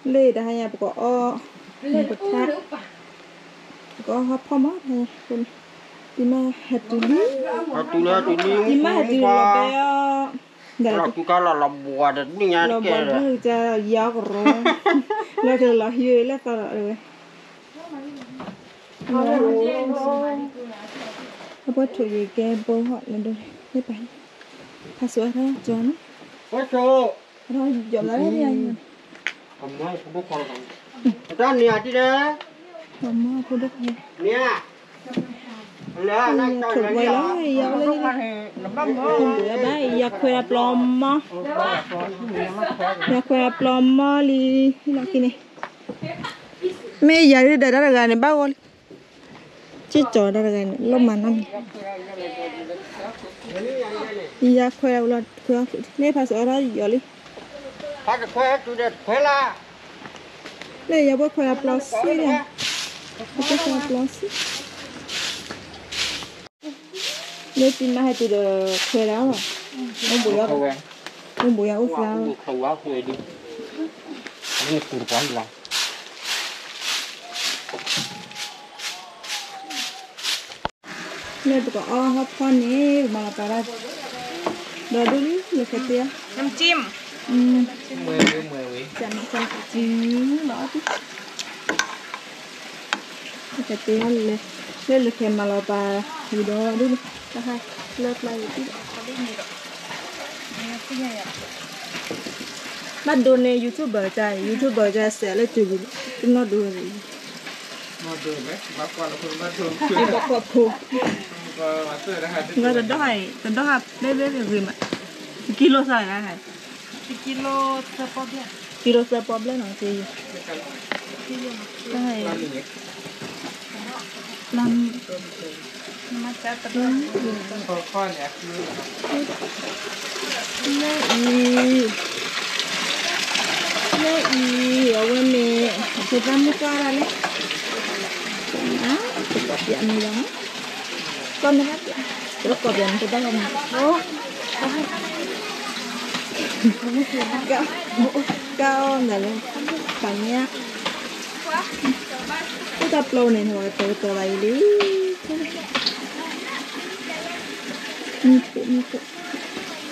လၢတဟါညါပကအီၣ် ပထါ ပကအီၣ်ဟီၣ်ဖီၣ်မး တဟါညါ ပံမးဟဲတုၤလံ ပံမးဟဲတုၤလီၤဘဲအီၤ လီၤဘှါဒုးကယါကရိ လီၤကလီၤဟံးလၢသီလီၤဝဲ အပှၤထိၣ်ယံၤကဲဘိဟီၣ်လၢဒိၣ်န့ၣ် ဖးစိအထီၣ်ကၠီန့ၣ် အထီၣ်ယီၤလၢန့ၣ် တၢ်န့ၣ်အတံၤဒီး န့ၣ် ထိၣ်ဝဲလီၤ ယီၤလၢန့ၣ် ဘၣ်ယီၤခွဲးအပျီမီၢ် ယီၤခွဲးအပျီမီၢ်လံ လီၢ်ခံန့ၣ် မ့ၢ်ယၤဒ်ဒီးတၢ်တဂၤန့ၣ် ဘၣ်ဂီၢ်လံ ကၠ့ကၠီၤတၢ်တဂၤန့ၣ် လီၤမၤနီၣ်န့ၣ် ယီၤခွဲးလီၤ ခွဲးအီၣ်ချုး မ့ၢ်ဖးစိအီထီၣ်ယီၤလံ လၢယီၤပှဲၤခွဲးအပျီစ့ၢ် ပှဲၤခွဲးအပျီစ့ၢ် လၢပံမးဟဲတုၤဒီးခွဲးလၢလီၤ အိၣ်ဘိယီၤ အိၣ်ဘိယီၤအိၣ်သါလီၤ လၢပကအီၣ်ဟီၣ်ဖီၣ်န့ၣ် ပမၤလီၤပာ်ဒၣ် ဒီးဒိၣ်လံ လၢခဲတ့ၢ်ဧါ น้ำจิ้ม လၢခဲတ့ၢ်လၢ လၢလၢခဲမၤလီၤပာ် ဝံၤဒီးဒိၣ်လံ တၢ်ဟါလၢပျၢ်ယံၤ ဘၣ်ဒိန့ၣ် YouTuber တၢ် YouTuber တၢ်စဲးလၢတုၤလံ တနီၣ်ဒိဝဲ ဘၣ်ကွၢ်ဖိ တဒီဟါ တဒီဟါ ဘဲဘဲဘဲဂ့ၤမး ကံလိသးဂ့ၤ ကံလိသးပီဘျဲၣ်နီၤ ကံ တၢ် လၢ လၢအံၤ လၢအံၤ အဝဲမ့ၢ် အဖိသၣ်မုၣ်ကၢ်ဒၣ်လဲၣ် ကိးမ့ၢ်ဒၣ် တကိးပျးမ့ၢ်တဘၣ်လီၤမး ကၢ်အီၣ်မးလၢ ပှၤညါ အိၣ်တၢ်ပျီန့ၣ် နဝဲကတီၤကတီၤဘၣ်အံၤလံ မုၢ်ခိၣ်မုၢ်ခိၣ်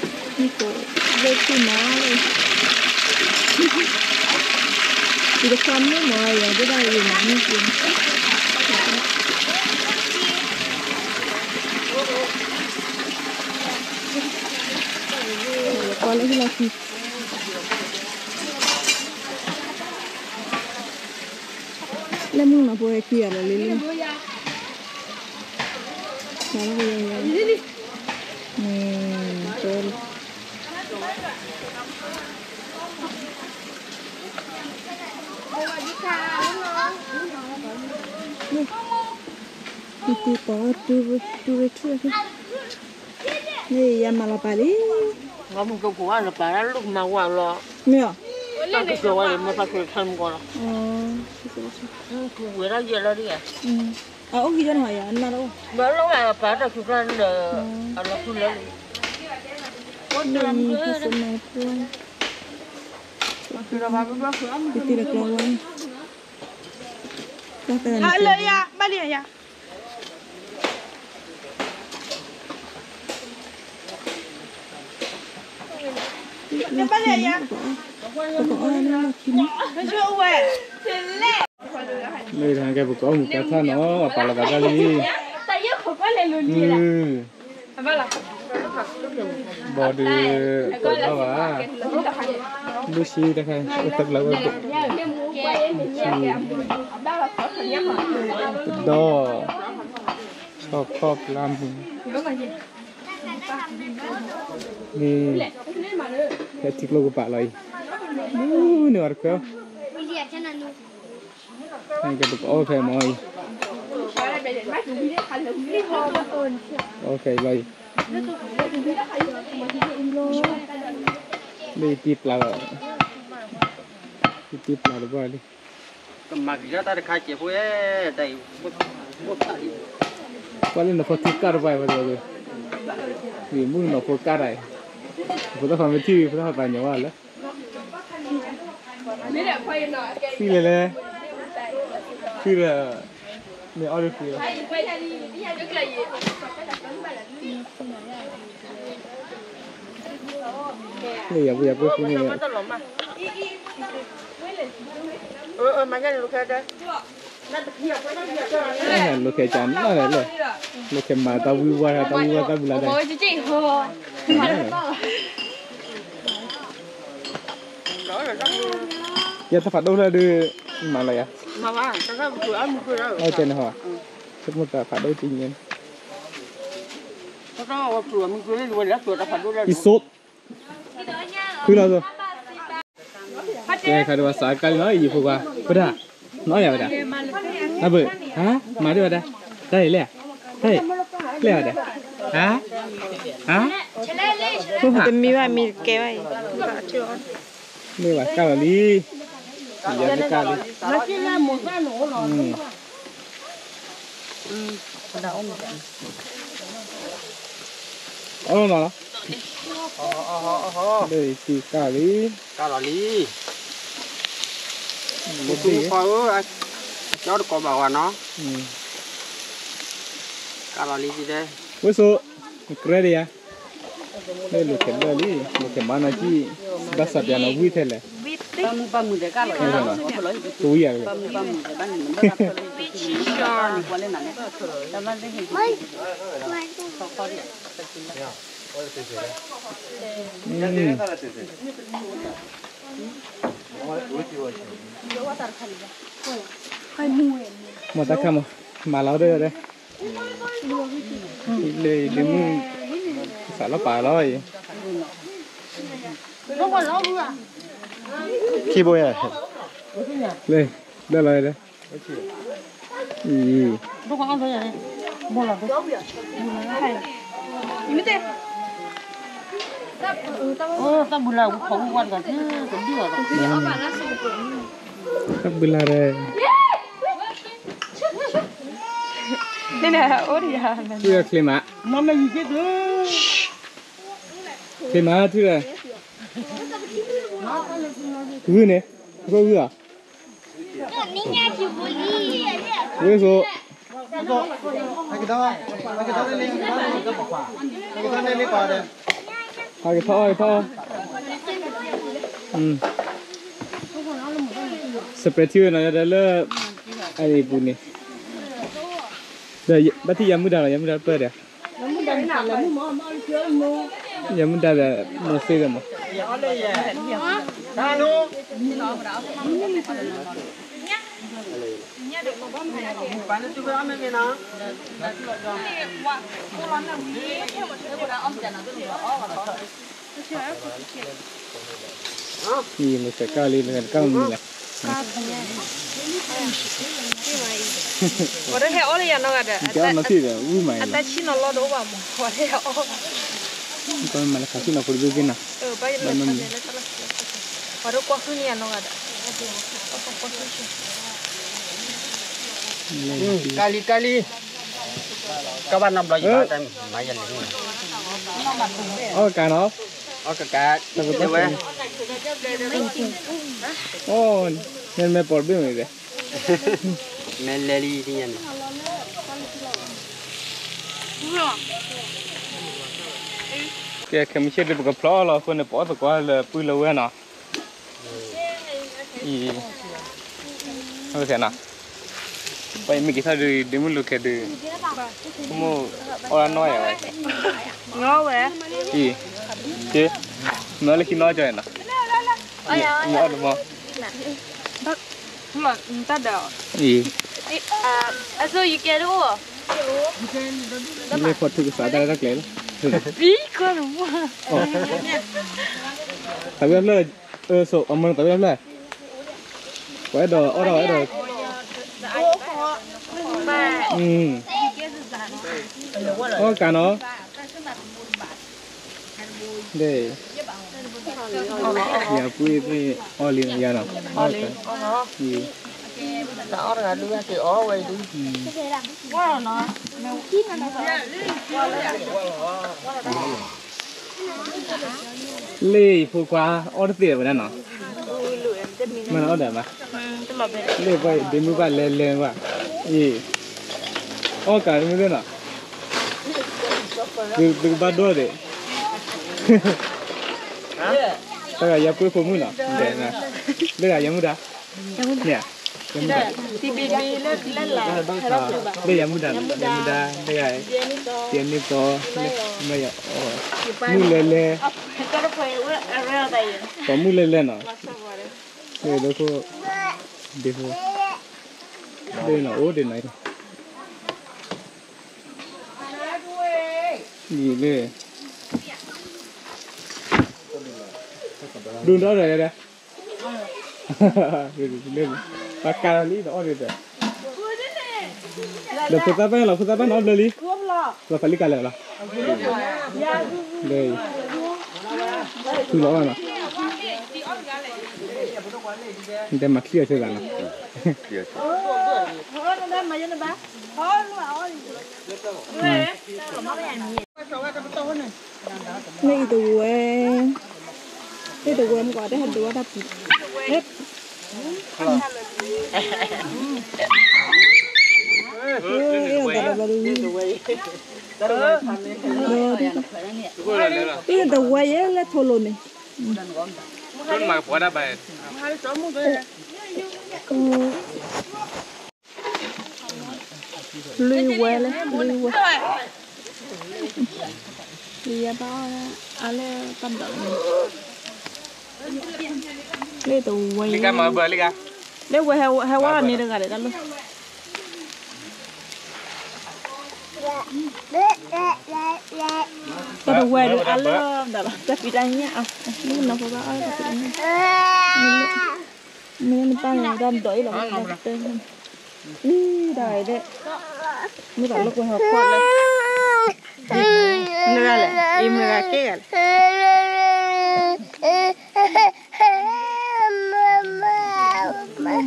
မုၢ်ခိၣ် လၢခုၣ်မး ယတခွါမုၣ်မး ယဒိၣ်ဘၣ်ယမၤမုၢ်က့ၤ ကွၢ်လၢဟံၣ်လီၢ်ခံ လၢမုၢ်နီၢ်ဖိဟဲခံဂၤလီၤလံလံ လီၤလီၤ တဲလံ တံၤတံၤပီ တူၢ်ရ့ထူၣ် မ့ၢ်ယမၤလီၤပာ်လံ မ့ၢ်အီၤ အအိၣ်ဂံၢ်ယနီၤ ယနၢ်တအိၣ် ဘၣ်လီၤဂာ်ပာ်တၢ်ဆူၣ်ကျါဒီး အလီၤဖုလၢလံ အိၣ်တရံး တံၤတံၤလီၤကျီဝဲ တၢ်သၢဂၤန့ၣ် ဘၣ်လံယၤ လၢခံန့ၣ် ပကအီၣ်လၢလီၢ်ခံန့ၣ် မ့ၢ်တဟါကဲပကအီၣ်မုၢ်ကါထၣ်နီၤ ပာ်လီၤပာ်တၢ်လံ ဘီဒုး တဘၣ်ဘၣ် ဘုၣ်ဆံတခါ အိၣ်တဘျီဝဲ ဘုၣ်ဆံ ပဒီ ဆီခီၣ်ပျၢ်မုၢ် မ့ၢ် ဖဲထံကျိကပာ်လီၤအံၤ မုၢ်န့ၢ်အီၤတခွဲး ကဲပကအီၣ်ဖဲမၤအံၤ အီၣ်ဖဲအံၤလီၤအံၤ မ့ၢ်ယတံၢ်ပျၢ်လီၤ ယတံၢ်ပျၢ်တဘၣ်လံ ကမၤက့ၤတၢ်တခါကဲးဖိ ကွၢ်လၢနီၢ်ဖိထံကၢ်တဘၣ်ဝဲ မုၢ်နီၢ်ဖိကၢ်တၢ်အံၤ ဖိသၣ်ခွါမ့ၢ်ထံၣ် ဖိသၣ်ခွါသးညီဘၣ်လၢ ဖံလဲၣ်လဲၣ်, ဖံဒီး, မ့ၢ်အီၣ်ဒီးဖံလီၤ, လၢယၤပူၤယၤပူၤဖံန့ၣ်, လိာ်ခဲကနၣ်လဲၣ်, လိာ်ခဲမၤတၢ်ဝံၣ်ဝါ တၢ်ဝံၣ်ဝါတၢ်ဘျါဒၣ် ယတၢ်ဖးဒိၣ်လၢဒုး, မၤလီၤယၤ, အကဲန့ၣ်ဟီ, ဆိကမိၣ်တၢ်ဖးဒိၣ်တံၢ်ညါ, ယဆိ, ဖုလီၤသိး, ကဲခါဒုးဝဲစးကါလံနီၤ ယံာ်ဖိခွါ, ပဒၣ်, နီၢ်ယၤဝဲဒၣ်, အဘၢၣ်, ဟါ, မၤဒံးဝဲဒၣ်, တၢ်အံၤလဲၣ်, တၢ်အံၤလဲၣ်ဝဲဒၣ်, ဟါ, ဟါ, တမံဘၣ်မံတကဲဘၣ်အံၤ, မ့ၢ်ဘၣ်ကၢ်လီၤလံ, ယၤတကၢ်လံ, အီၣ်နီၤ, လၢယကၢ်လံ, ကၢ်လီၤလံ, မုၢ်သူမုၢ်ခွါဧၢ, ကၠီတကိးဘၣ်ဝဲနီၤ, ကၢ်လီၤလံ, ဝဲဆိ, ကြဲဒံးယၤ, လၢလိာ်ခဲဘျၢၣ်လံ, လိာ်ခဲမၤနီၤကံၣ်, ဘၣ်ဆၣ်ပျးနီၤဝံၣ်ထဲလဲၣ်, တဝံၣ်ယၤလဲၣ်, မ့ၢ်တၢ်ခါမး, မၤလီၤဒၣ်ဒၣ်, လၢဒ့မုၣ်, စးလီၤပာ်လီၤအံၤ, ခံဘိယၤ, လၢ, လၢလီၤ, အံၤ တၢ်ဘုလၢ်ဒီး, န့ၣ်န့ၣ်, အိၣ်ဒီးယၤ, ချ့မး, ချ့မး, ထုဒီး, ဂုၢ်န့ၣ်, ဂုၢ်ဂုၢ်ဧါ, ဂုၢ်ဆိ ဟးကထီၣ်, ဟးကထီၣ်, စပဲးထံဝဲနီၤ ယၤဒီးလၢ, အအံၤပူၤန့ၣ်, ဒီးဘၣ်ထံၣ်ယၤမုၢ်ဒါလီၤ, ယၤမုၢ်ဒါပၢၢ်ဒီး, ယၤမုၢ်ဒါဒီး မိၢ်သ့ဒီးမး အံၤ မ့ၢ်စဲးကၢ်လံ မ့ၢ်တကၢ်မနုၤလဲၣ်, ပှၤတဟဲအီၣ်လၢယၤနီၢ်ဂၤဒီး, အတၢ်ဆံၣ်နီၤလီၢ်တအိၣ်ဘၣ်မး ပှၤတဟဲအီၣ်, မၤလၢခးဆံၣ်နီၤဖိတဘ့ၣ်ဘ့ၣ်နီၤ, ပှၤတကွၢ်ဃုန့ၢ်ယၤနီၢ်ဂၤဒီး, ကၢ်လံ ကၢ်လံ, ကဘၣ်နီတဘျီယဘၣ်တၢ်မၤယလဲၣ်, အီၣ်ကးနီၤ, အီၣ်ကး, အိၣ်, မ့မ့ၢ်ပိာ်တဘ့ၣ်မ့ၢ်ဒဲး, မ့ၢ်လဲၤလံန့ၣ်, ကဲ ခဲမုၢ်ဆ့ၣ်ဒုး ပကဖျီလီၤအဃိန့ၣ် ပအီၣ်သကိးလၢပုၢ်လၢဝဲၢ်နီၤ, အံၤ, ပမ့ၢ်က့ၤထီၣ်ဒုး ဒ့မုၣ်လိာ်ခဲဒုး, မ့ၢ်အီၣ်ဒၣ်နီၢ်ယၤဝဲ, အံၤ, က့, မ့ၢ်အီၣ်လၢခံနီၢ်ကၠီယၤနီၤ, မ့ၢ်အီၣ်တမီၢ်, အံၤ, မ့ၢ်ဖီၣ်ထုကဖၣ်တၢ်ရဲၣ်တၢ်ကျဲၤလီၤ, သးဝံၣ်အဖျၢၣ်, အမ့ၢ်သးဝံၣ်အဖျၢၣ်, ပှၤအဲၣ်ဒိးအီၣ်ဒၣ်ဝဲအဲၣ်ဒိး, အီၣ်ကးနီၤ, ဒ်, ယၤပှ့ၤပှ့ၤအီၣ်လံယၤနီၤ, အီၣ်လံ, တၢ်အီၣ်တဂၤဒုးက့ၤအီၣ်ဝဲဒုး, လ့ၣ်ဖိခွါအီၣ်တသ့ဝဲဒၣ်နီၤ, မ့ၢ်နအီၣ်ဒၣ်မး, လၢပှၤဒ့မုၢ်ဘၣ်လဲၤလဲၤဘၣ်, အံၤ, အီၣ်ကးမ့ၢ်သ့ၣ်နီၤ, သုကဘၣ်ဒိၣ်ဒံး, တၢ်ဂၤယၤပှ့ၤဖိမုၣ်နီၤ, လၢဂၤယၤမုၣ်ဒါ, န့ၣ်, ယၤမုၣ်ဒါ, လၢယၤမုၣ်ဒါ, ယၤမုၣ်ဒါ, တဂၤ, ယဲန့ၣ်ကီ, မ့ၢ်ယၤအီၣ်, မုၣ်လဲၤလဲၤ, ပှၤမုၣ်လဲၤလဲၤနီၤ, လၢဒိခိၣ်, ဒ့ဖိ, လၢနီၤအိၣ်ဒ့နီၤ, ယံာ်လၢ, ဒိၣ်ဒီးဒီးယၤဒီး ပှၤကးလီၤလံဒီးအီၣ်ဒံးဒီး, ဒီးဖိသၣ်ဘၣ်လီၤ ဖိသၣ်ဘၣ်နီတဘျီလံ, လီၤဖးလံကးလဲၣ်လီၤ, လၢ, ဖုလီၤအီၣ်နီၤ, တဲမၤချံအီၤဆိသးနီၤ, မ့ၢ်အံၤတဝဲ, မ့ၢ်တဝဲမ့ၢ်ကွၢ်တဟဲဒိးတၢ်ပူၤ, အံၤတဝဲယဲလၢထိလိၤန့ၣ်, လွံၢ်ဝဲလၢ လွံၢ်ဝဲ, ယဘၣ်အီၣ်အါလၢတၢ်ဒိးန့ၣ်, လၢတဝဲ, လၢဝဲဟဲဝဲန့ၣ်တဂၤဒီးတၢ်လီၢ်, တဝဲဒုးအါလၢဒီးလီၤ တၢ်ဖံးတၢ်ညၣ်အါ, မုၣ်ကနီၤဖိဘၣ်အီၣ်တၢ်ဖံးတၢ်ညၣ်, မ့ၢ်နပၢ်န့ၣ်တၢ်ဒိးအံၤလီၤ, လံဒၣ်ဒဲး, မုၢ်တၢ်လိာ်ကွဲဟီၣ်ခိၣ်လၢ, မုၢ်ဂၤလဲၣ်, အံၤမုၢ်ဂၤက့ဂၤလဲၣ်,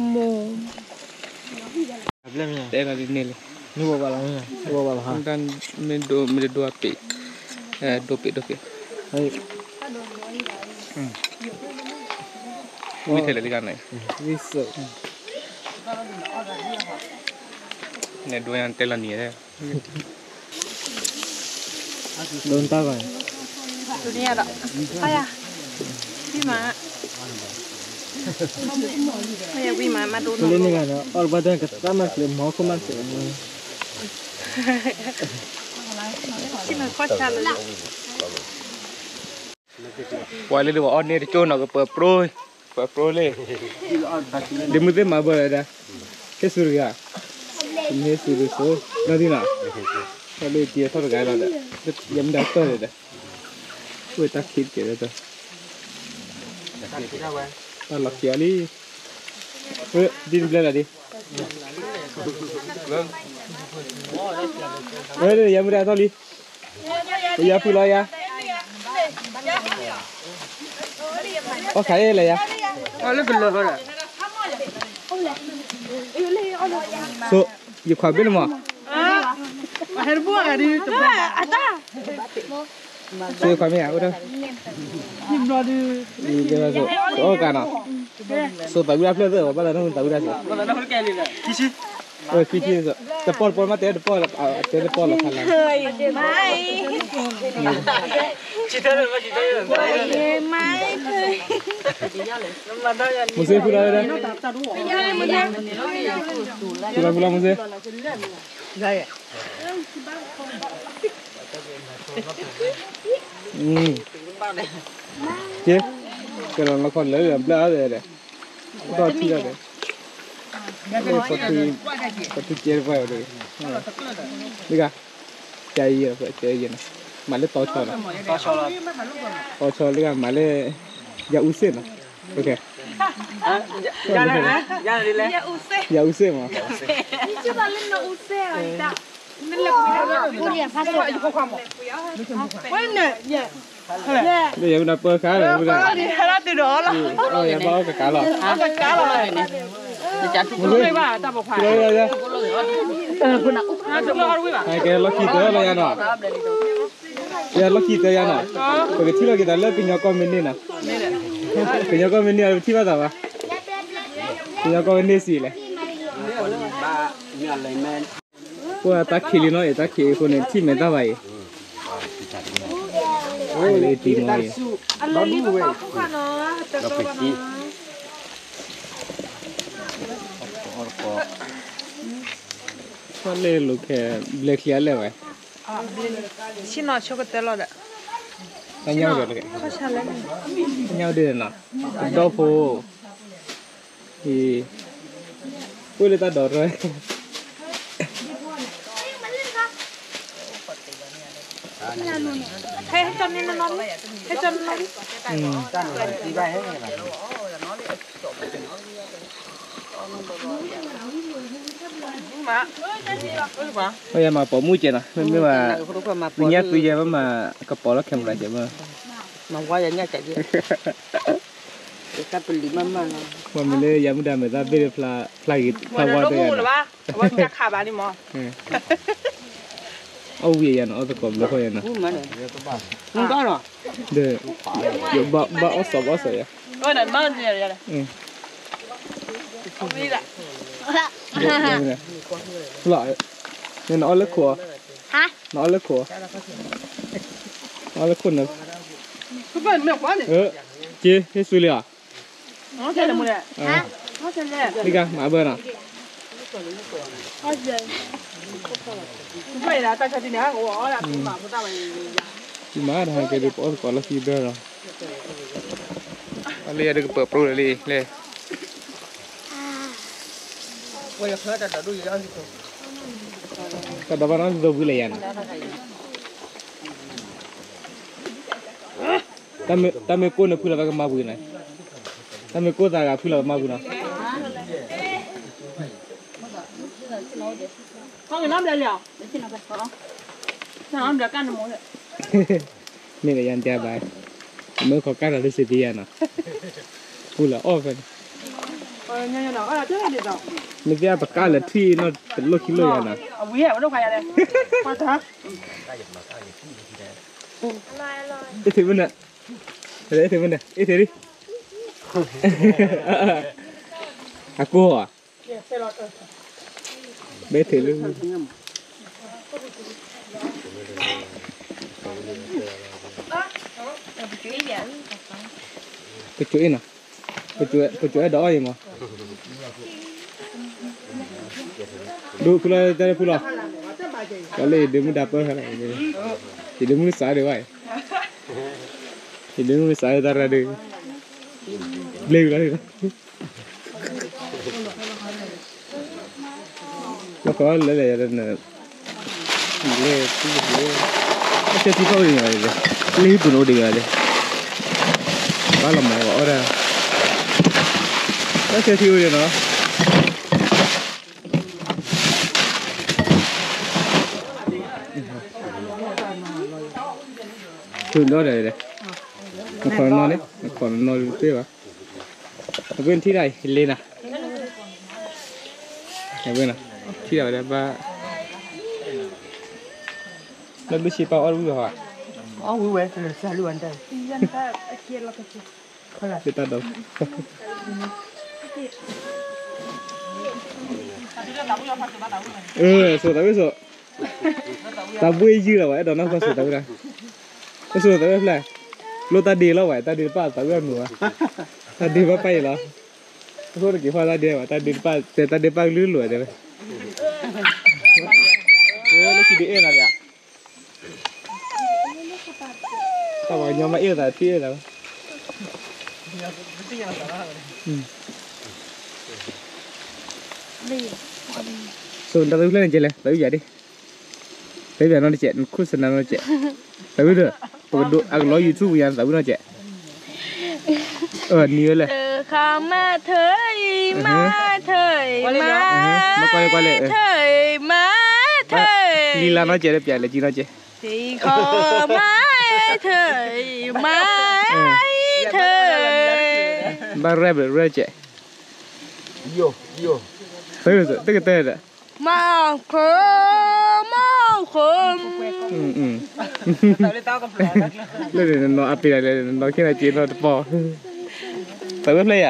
မိၢ်, တဲလီၤဒ်န့ၣ်လံ, မ့ၢ်ဝဲဘၣ်လီၤ, မ့ၢ်ဝဲဘၣ်လီၤ, မ့ၢ်ဒိ, မ့ၢ်ဒိပ့ၤ, ဒိပ့ၤဒိပ့ၤ, ဝံၤထဲလဲၣ်လံဂၤန့ၣ်, န့ၣ်ဒိယၤတဲလီၤနံၤ, ဒိတၢ်ဂီၤ, ဒိန့ၣ်ယၤဒီး, ဝံၤမး, ဝံၤမး, မၤဒိနီၤ, အီၣ်တဘၣ်တၢ်ကသၣ်မၤစၢၤ, မီၤခိၣ်မၤစၢၤ, ပှၤလၢဒ်ပှၤအီၣ်န့ၣ်တကၠိနီၤ ကပၢၤပြိ, ပၢၤပြိလံ, ဒ့မုၢ်သ့ၣ်မၤဘၣ်ဝဲဒၣ်, ဟ့ၣ်စူတဂၤ, မ့ၢ်ဟ့ၣ်စူဒ်သိး, နီၢ်ဒံနီၤ, တၢ်လၢတံၤထီၣ်တဂၤလီၤဒီး, ယမ့ၢ်ဒၣ်တၢၢ်ဒီး, အိၣ်တၢ်ခံတကဲးဒီး, တၢ်လီၤခံအီၤလံ, ဒ်တဘျဲလီၤဒ်, ယမ့ၢ်ဒၣ်ထီၣ်လံ, ယၤဖုလီၤယၤ, အီၣ်ခးအ့ၣ်လဲၣ်ယၤ, ဆိ, ယခွါဘ့ၣ်လၢမး, ဆိယခွါမ့ၢ်ဧါ, အိၣ်ဒီး, ဆိသးဝံၣ်ဒၣ်ဖျၢၣ်သ့ၣ် ပှၤဘၣ်သးနီၢ်သးဝံၣ်ဒၣ်ဆိ, ခံဆံ, တပီၢ်တပီၢ်မး တဲတပီၢ်လီၤ, တဲတပီၢ်လီၤခါလၢ, မိၢ်စ့ဖုလီၤဝဲဒၣ်, ဖုလီၤဖုလီၤမိၢ်စ့, ကဲ, ကဲလီၤလီခီလၢဘျၢၣ်အါဒီး, ဒီးထံဒီး, ပထူကဲတပှၢ်ဒီး, လၢဂၤ, ကဲယဲ, ကဲယဲနီၤ, မၤလၢတီဆီနီၤ, တီဆီလၢဂၤမၤလၢ, ယၤအူစ့ၣ်နီၤ, ယၤအူစ့ၣ်မး, လၢယၤမ့ၢ်နၤပၢၤခါလီၤ, ယၤဘၣ်အီၣ်ကကးလီၤ, ကဲလီၢ်ခံတၢ်လီၤယၤနီၤ, ယၤလီၢ်ခံတၢ်ယၤနီၤ, ပကထံၣ်လိာ်က့ၤသးလၢကညီကီၢ်မ့ၢ်န့ၢ်နီၤ, ကညီကီၢ်မ့ၢ်န့ၢ်အီၤ ပထံၣ်ဘၣ်သးဘၣ်, ကညီကီၢ်န့ၢ်စံးလဲၣ်. ပှၤတၢ်ခံးလံနီၤအံၤ တၢ်ခံးအံၤအဃိန့ၣ် ထံၣ်မဲာ်တၢ်ဘၣ်အံၤ, အလံၤမီၤအံၤ, တၢ်လဲၤလိာ်ခဲ ဘျဲၣ်ချံအလဲၣ်ဝဲ, ဆ့ၣ်နီၤဆိကတၢၢ်လီၤဒီး, တၢ်ညၣ်ဝဲဒၣ်, တၢ်ညၣ်ဝဲဒၣ်နီၤ, ဒီဖိ အံၤ, အိၣ်လၢတၢ်ဒိးရၢ, အယမၤပိာ်မုၣ်ကဲနီၤ, မ့မ့ၢ်ဘၣ်, ညၣ်သူယဲဘၣ်မၤကပီၤလီၤ camera ကဲဘၣ်, မ့မ့ၢ်လၢယၤမုၢ်ဒၣ်မဲာ်သၣ်ဘ့ၣ်ဖျါဂ့ၤဖျါဝါတဂၤနီၤ, အီၣ်ဝံၤယၤနီၤ အီၣ်သကိးဘျီဃီယၤနီၤ, ဒီး, ဘၣ်အီၣ်စီၤဘၣ်အီၣ်စီၤယၤ, လီၤ, နအီၣ်လၢခိၣ်, နအီၣ်လၢခိၣ်, နအီၣ်လၢခိၣ်န့ၣ်, က့ၤဟ့ၣ်ဆူလံဧါ မ့ၢ်ကမၤဘၢနီၤ, မၤတဟါက့ၤဒုးပအီၣ်သကိးလီၢ်ခံဒၢဒီး, အလၢယၤဒုးကပၢၤပြိလံလဲၣ်, တၢ်ဒီးဘၣ်နီၢ်ဒိဘှံးလၢယၤနီၤ တၢ်မ့ၢ်ကိၢ်န့ၣ်ဖုလီၤဝဲကမၤပှံၤနီၤ, တၢ်မ့ၢ်ကိၢ်သးဂၤဖုလီၤကမၤပှံၤနီၤ, မ့ၢ်လၢယၤတဲဘၣ်, မ့ၢ်ခိးကၢ်ဒီးလၢစ့ပယၤနီၤ, ဖုလီၤအီၣ်ဖဲန့ၣ်, မ့ၢ်သ့ၣ်ပကၢ်လၢထွံၣ်နီၤတလိၣ်ခံလိၣ်ယၤနီၤ, အ့ၣ်ထံးမနုၤ, အ့ၣ်ထံးမနုၤ, အ့ၣ်ထံးလံ, အကိၢ်ဧါ, ဘဲထံးလံ, ပကၠိအ့ၣ်နီၤ, ပကၠိအဲၣ်ဒိးအီၣ်အံၤမး, ဒုးဖုလီၤ တဲဖုလီၤ, ကီးလၢယဒုးမုၢ်ဒါပၢၢ်ဟဲလီၤ, ယဒုးမုၢ်စးဒံးဘၣ်, ယဒုးမုၢ်စးဒံးတၢ်ရၢဒုး, ဘျ့ဝံၤလီၤ, လီၤဃီလၢလဲၣ်, လဲၣ်, အဆၢထံဖီၣ်အိၣ်ဒံးဂၤလဲၣ်, လၢဟံၣ်ပူၤန့ၣ်အိၣ်ဒံးဂၤလဲၣ်, ဘၣ်လီၤမၤအီၣ်ဒၣ်, အဆၢထံအိၣ်ဒံးနီၤ, ဖုဒီးလဲၣ်, နခိးနနီၢ်န့ၣ် နခိးနနီၢ်တသ့ဘၣ်, အဝဲထံၣ်ဒၣ်လ့နၤ, အဝဲထံၣ်ဒၣ်ဝဲဒၣ်ဘၣ်, လၢဘုၣ်ဆ့ပၢ်အီၣ်တဝံၣ်ဘၣ်, အီၣ်ဝံၣ်ဝဲ, လၢတၢ်ဒီး, အၢ ဆိးသးဝံၣ်ဆိး, သးဝံၣ်ယုၢ်လီၤဝဲ အဲၣ်ဒိးနီၢ်ကီၢ်ဆိးသးဝံၣ်ဒၣ်, ဆိးသးဝံၣ်ဖျဲၣ်, လိၣ်တၢ်ဒ့လီၤဝဲ တၢ်ဒ့တပၣ်သးဝံၣ်အမုာ်ဘၣ်, တၢ်ဒ့ဘၣ်ပၢ်အံၤလီၤ, အဃိတက့ၤဖီၣ်တၢ်ဒ့ဘၣ် တၢ်ဒ့တပၣ်, တၢ်ဒ့တပၣ်ကလုာ်လိာ်တဲဝဲ, လၢခံဒုးအဲၣ်နၤဒၣ်, တၢ်ပှၤကညီမ့ၢ်အဲၣ်သးထံၣ်အဲၣ်သး, ဆိးတၢ်သးဝံၣ်ဖျဲၣ်န့ၣ်ကဲလဲၣ် သးဝံၣ်ယၤဒၣ်, သးဝံၣ်ယၤနီတကဲး နခိၣ်စနါနီတကဲး, သးဝံၣ်ဒီး, ပကဒိးအကလီ YouTube ယၤ သးဝံၣ်နီတကဲး, အနံၤဝဲလဲၣ်, မၤထၢၣ်အံၤ မၤထၢၣ်အံၤ မၤထၢၣ်အံၤ မၤထၢၣ်အံၤ, လံလါနီတကဲး လၢပျးလဲၤကံနီတကဲး, မၤထၢၣ်အံၤ မၤထၢၣ်အံၤ, ဘၣ်ရဲၣ်ဘၣ်ရဲၣ်ကဲး, တကတၢၢ်ဒီး, မၤခိၣ် မၤခိၣ်, လၢနနီၤအပ့ၤလဲၣ် နနီၤခ့နၤက့နီတပီၤ, သးဝံၣ်ဖျဲၣ်ယ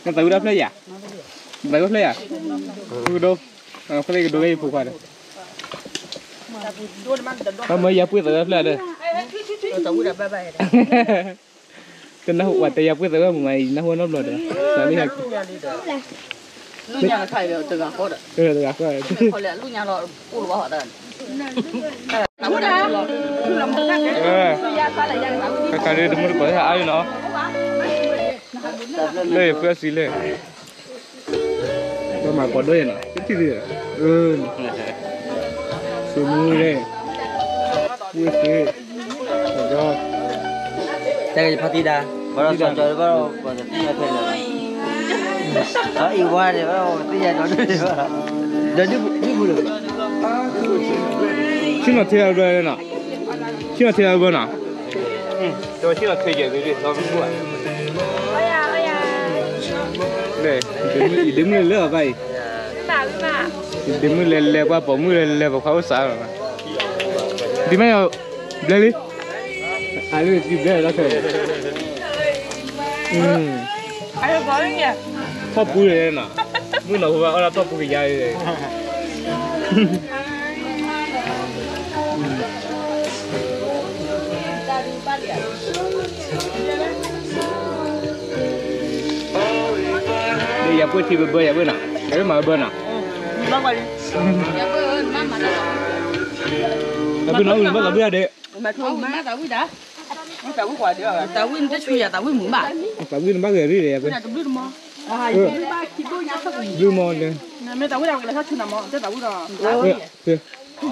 ၤ, သးဝံၣ်ဒၣ်ဖျၢၣ်ယၤ, သးဝံၣ်ဖျၢၣ်ယၤ, ဖျၢၣ်ကဒိ, ဖျၢၣ်ကဒိဝဲယဖိခွါဒီး, ပမၢယၤပှ့ၤသးဝံၣ်ဖျၢၣ်ဒီး, တနၢ်ဟူဝဲတဲယၤပှ့ၤသးဝံၣ်မး ယနၢ်ဟူနီတဘျီဒီး, သးဝံၣ်ဟဲ, လူညါတခါဒီးတဂၤဃီဒီး, တဂၤဃီ, လူညါလီၤအိၣ်လီၤဘၣ်ဟီဒီး, တခါဒီးတမုၢ်တကိးဟဲအါလီၤနီၤ, လၢယဖၢၣ်စံလၢ ပမၤကိးဒိၣ်ယဲနီၤ, တထံၣ်, အၢ, ဆိမိၣ်လဲၣ်, ဝ့ၢ်သ့, ကီ, တၢ်ကယဖါတံၢ်ဒါ, ဘၣ်ဒီးစီၤကၠီဘၣ်ဒီး ပှၤတသ့ၣ်ညါထဲလဲၣ်, အံၤဝါဒီးဘၣ်ဒီး ပှၤတသ့ၣ်ညါဒီးဒုးဘၣ်, ဒီးဒုးပူၤလၢ, ဆ့ၣ်နီၤထဲအဘျီနီၤ, ဆ့ၣ်နီၤထဲအဘျီနီၤ, ဆ့ၣ်နီၤထဲယဲၢ်သ့ၣ်ဒီး ဒ့မုၣ်လၢအဘၣ်အံၤ, ဒ့မုၣ်လဲၤလဲၤပှၤပိာ်မုၣ်လဲၤလဲၤပှၤခွါအိၣ်စးလီၤ, ဒ်မ့ၢ်, ဘျဲလံ, အလၢဒ်ဘျဲလီၤခဲ, ထီၣ်ပူၤလဲၣ်နီၤ, မုၣ်နီၤဖိဘၣ်အီၣ်ဒၣ်ထီၣ်ပူၤကယါ, ယၤပှ့ၤထံဘၢဘၢယၤပှ့ၤနီၤ, ယၤပှ့ၤမၤဘၢနီၤ, ယၤပှ့ၤနီၤ ဘၣ်သးဝံၣ်ဒၣ်ဒဲး, သးဝံၣ်နဘၣ်ဂဲၤရံၣ်ဒီးယၤပှ့ၤ, ဘျုးမီၢ်န့ၣ်, မ့ၢ်သးဝံၣ်ဒၣ်ဝဲလၢထီၣ်ဆူနၤမီၢ်, တဲသးဝံၣ်ဒီး, အ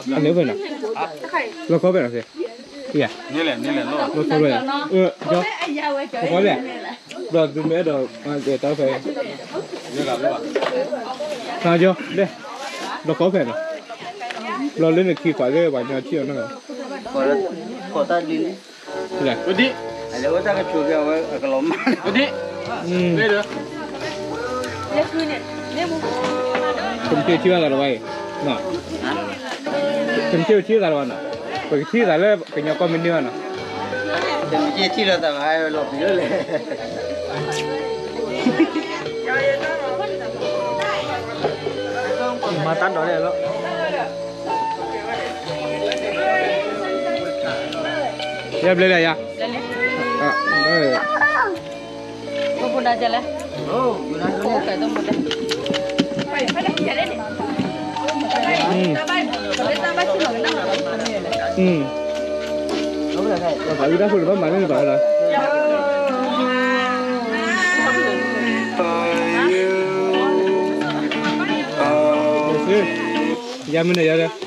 န့ၣ်ဖဲနီၤ, လီၤခီဖဲနီၤ, လီၤခီဖဲ, လီၤခီဖဲ, ဒီးသုမ့ၢ်အဲၣ်ဒိး, တၢ်ဖဲ, လီၤခီဖဲနီၤ, ဘျီလၢနခံခွးလၢပှၤညီထံၣ်အီၤနီၤ, ကိးတၢ်ဒ်န့ၣ်, ကမ့ၢ်ထံၣ်ဘၣ်သးဒီးဝဲအံၤ, ကမ့ၢ်ထံၣ်ဘၣ်သးဒီးဝဲအံၤ, ကမ့ၢ်ထံၣ်ဘၣ်သးဒီးဝဲနီၤ, ပကထံၣ်သးလၢကညီကီၢ်မ့ၢ်န့ၢ်ဘၣ်နီၤ, ကမ့ၢ်ထံၣ်လီၤသးဘၣ်လီၤပျံၤလၢလဲၣ်, မၤတၢ်ဒီးလဲၣ်လီၤ. ယဘျဲလဲၣ်ယၤ, ဘျဲလဲၣ်, ဘိၣ်ဘိၣ်ဒါလဲၣ်, ဘိၣ်ဘိၣ်ဒါ, အံၤ, အံၤ, တၢ်ဖးအံၤတၢ်ဖိတဘၣ်မၤန့ၢ်တဘၣ်လီၤ, ယၤမ့ၢ်န့ၣ်ယၤဒီး, န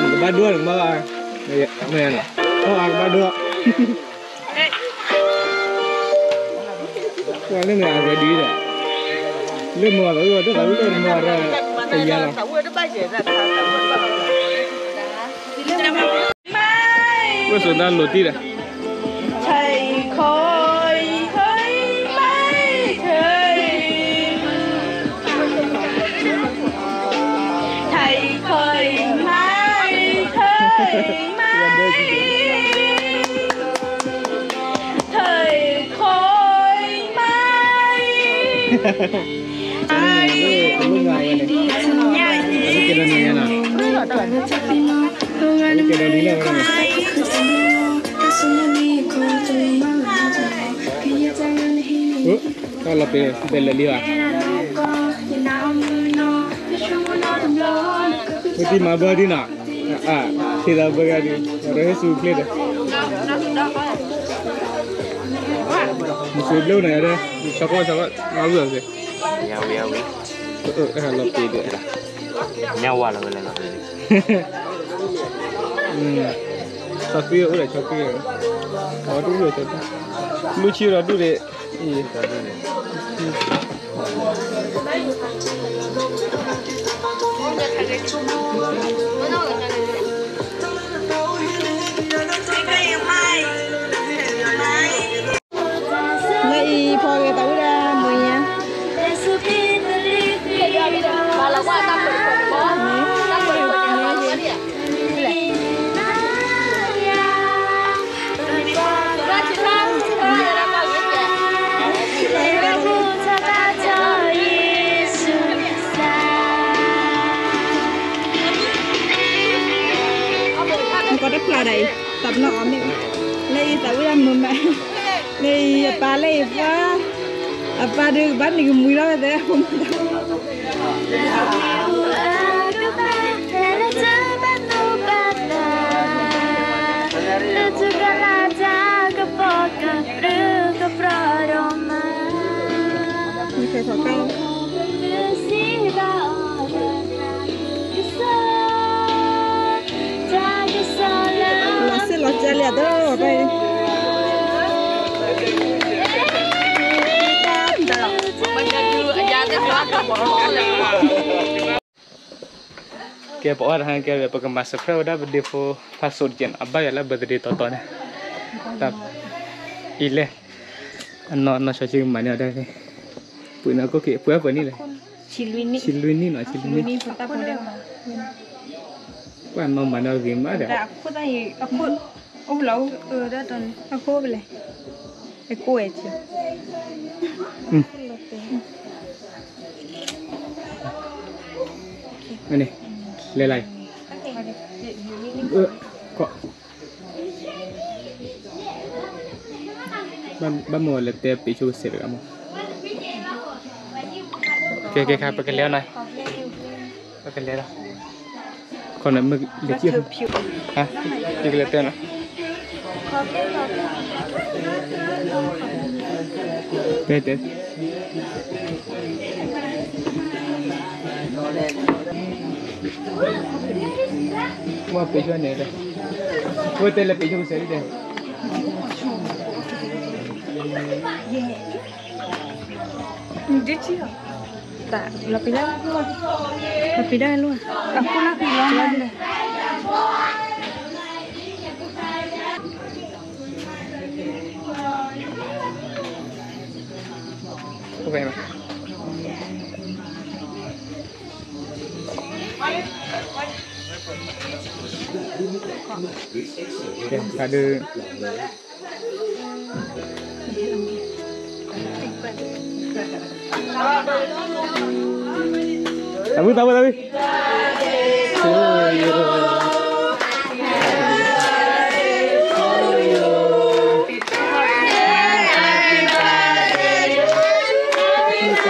ကဘၣ်ဒိၣ်နကဘၣ်, မ့ၢ်, နကဘၣ်ဒိၣ်, ပှၤလၢန့ၣ်အဂဲၤဒ်ဒီး, လၢမၤသးဝံၣ်ဒီးသးဝံၣ်လၢမၤဒီး, တယၤလီၤ. ဝဲစိာ်တၢ်လိာ်တံၢ်ဒီး, တၢ်လီၤပ့ၤ ဘဲလဲၤလံဘၣ်, မ့ၢ်တံၤမၤဘၢဒ်နီၤ, အါ, ထံသးဘၢဂၤဒ်, ရဟဲစူၤချ့ဒီး, မ့ၢ်စူၤဘျဲၣ်န့ၣ်ဒီး, ဆီကီၢ်ဆီကီၢ်, မၤဝံၤအီၤစ့ၢ်, လီၤပ့ၤဒီး, ညၣ်ဝါလီၤဝဲလၢလီၤပ့ၤ, ဆီကီၢ်အိၣ်ဒီးဆီကီၢ်, အီၤဒူၣ်အိၣ်ဒီးဆီကီၢ်, လူၢ်ဆံဒီးဒူၣ်ဒီး, လၢအံၤဖီဂ့ၤသးဝံၣ်ဒၣ်မုၢ်ညါ, မ့ၢ်ဂ့ၤ, မ့ၢ်ဂ့ၤ. တၢ်ပနီၣ်အီၤမ့ၢ်, လၢအံၤသးဝံၣ်တၢ်မုာ်မး, လၢအံၤအပၢ်လၢအံၤပှၤ, အပၢ်ဒုးကဘၣ်န့ၣ်ကမှံလီၤဝဲသဲ, လီၤစ့ၢ်လီၤကၢလံအီၤ, ကဲ ပအီၣ်တဟါကဲ ပကမၤ surprise ဝဲဒၣ် ပဒ့ဖိဖးစိးတကဲးနီၤ, အဘၣ်ယွၤလၢ birthday တီတီန့ၣ်, တၢ်အံၤလဲၣ်, အနီၢ်နီၢ်ဆီဆံမၤန့ၢ်အီၤတၢ်သ့, ပှ့ၤနီၢ်ကိၣ်က့ၤ ပှ့ၤပှဲၤနံၣ်လဲၣ်, ဆံလွံၢ်နံၣ်နီၤ, ဆံလွံၢ်နံၣ်, ပှၤနီၢ်မၤန့ၢ်အီၤဂ့ၤမးဒီး, အခိၣ်လီၤ, အခိၣ်ပလဲၣ်, အခိၣ်ဝဲက့ၤ န့ၣ်, လဲၤလၢ်, ဘၣ်, ဘၣ်မ့ၢ်ဝဲလဲၤတဲပ့ၤဆိကစဲးတဂၤမး, ကဲ ကဲ ခါ ပကလဲၤနီၤ, ပကလဲၤလီၤ, ခီန့ၣ်မ့ၢ်လဲၤက့ၤ, ဟါ, ယကလဲၤတဲနီၤ, တဲတဲ ဝဲပ့ၤဆိန့ၣ်, ဝဲတဲလၢပ့ၤဆိကစဲးဒ်တဲ, ဒ်ထံၣ်, တၢ်လီၤပ့ၤဒၣ်, လီၤပ့ၤဒၣ်လီၤ, အခိၣ်လၢပ့ၤလီၤမးလဲၣ်. ကဲ တၢ်ဒုး တၢ်ဝံၣ် တၢ်ဝံၣ် တၢ်ဝံၣ်. Happy birthday, happy birthday.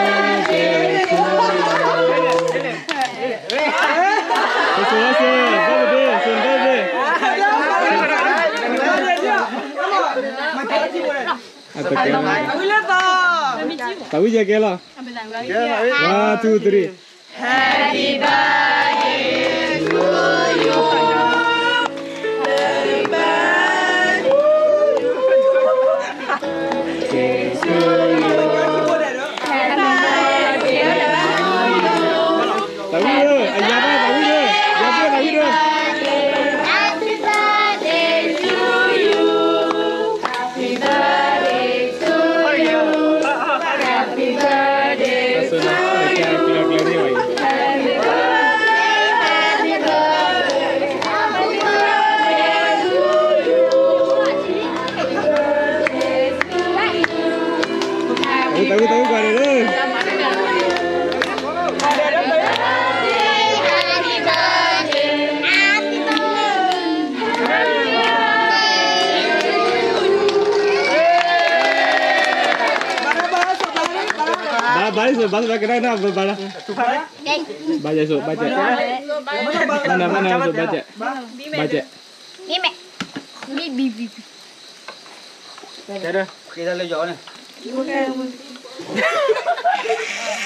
တၢ်ဝံၣ်ယဲကဲလီၤ. One, two, three. Happy birthday to you. Happy birthday to you. Happy birthday to you. တၢ်ဝံၣ်ဧၢ, အယၤဘၣ်တၢ်ဝံၣ်ဧၢ, ယၤဘၣ်တၢ်ဝံၣ်ဧၢ. Happy birthday to you. Happy birthday to you. Happy birthday to you. Happy birthday, happy birthday, happy birthday to you. Happy birthday to you. ဘါ ဘါ ဘါ ကနၣ် ဘါ ဘါ ဘါ ယဲၢ်စိ ဘါ ကဲး, ဘါ နၤ ဘါ နၤ စိ ဘါ ကဲး, ဘါ ကဲး. မ့ၢ်မဲ, မ့ၢ်ဘံ ဘံ ဘံ. တဲဒၢ, ဃ့တၢ်လၢယွၤန့ၣ